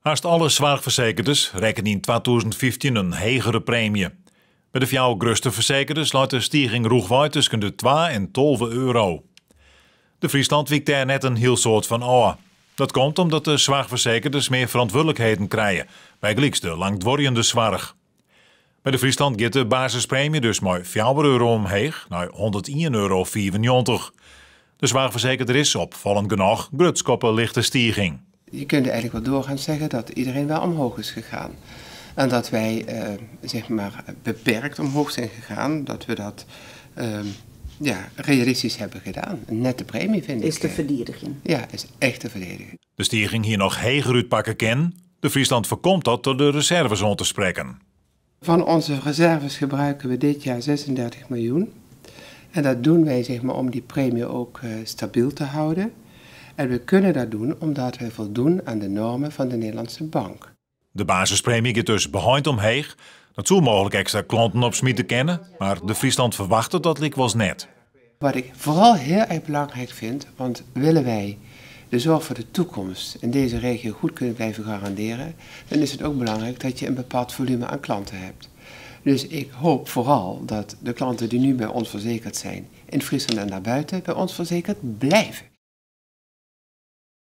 Hast alle soarchfersekerders rekken yn 2015 in hegere preemje. By de fjouwer grutste fersekerders leit de stiging rûchwei tusken de 2 en 12 euro. De Friesland wykt dêr net in hiel soad fan ôf. Dat komt omdat de soarchfersekerders mear ferantwurdlikheden krije, bygelyks de langduorjende soarch. By de Friesland giet de basispreemje dus mei 4 euro omheech nei 101,95 euro. De soarchfersekerder is opfallend genôch grutsk op 'e lichte stiging. Je kunt eigenlijk wel doorgaan zeggen dat iedereen wel omhoog is gegaan. En dat wij zeg maar beperkt omhoog zijn gegaan, dat we dat ja, realistisch hebben gedaan. Een nette premie, vind Is ik. te ferdedigjen. Ja, is echt te verdedigen. De stiging hie noch heger útpakke kinnen. De Friesland foarkomt dat troch de reserves oan te sprekken. Van onze reserves gebruiken we dit jaar 36 miljoen. En dat doen wij, zeg maar, om die premie ook stabiel te houden. En we kunnen dat doen omdat wij voldoen aan de normen van de Nederlandse Bank. De basispremie giet dus beheind omheech. Dat soe mooglik ekstra klanten opsmite kinne, mar De Friesland ferwachtet dat lykwols net. Wat ik vooral heel erg belangrijk vind, want willen wij de zorg voor de toekomst in deze regio goed kunnen blijven garanderen, dan is het ook belangrijk dat je een bepaald volume aan klanten hebt. Dus ik hoop vooral dat de klanten die nu bij ons verzekerd zijn, in Friesland en daarbuiten, bij ons verzekerd blijven.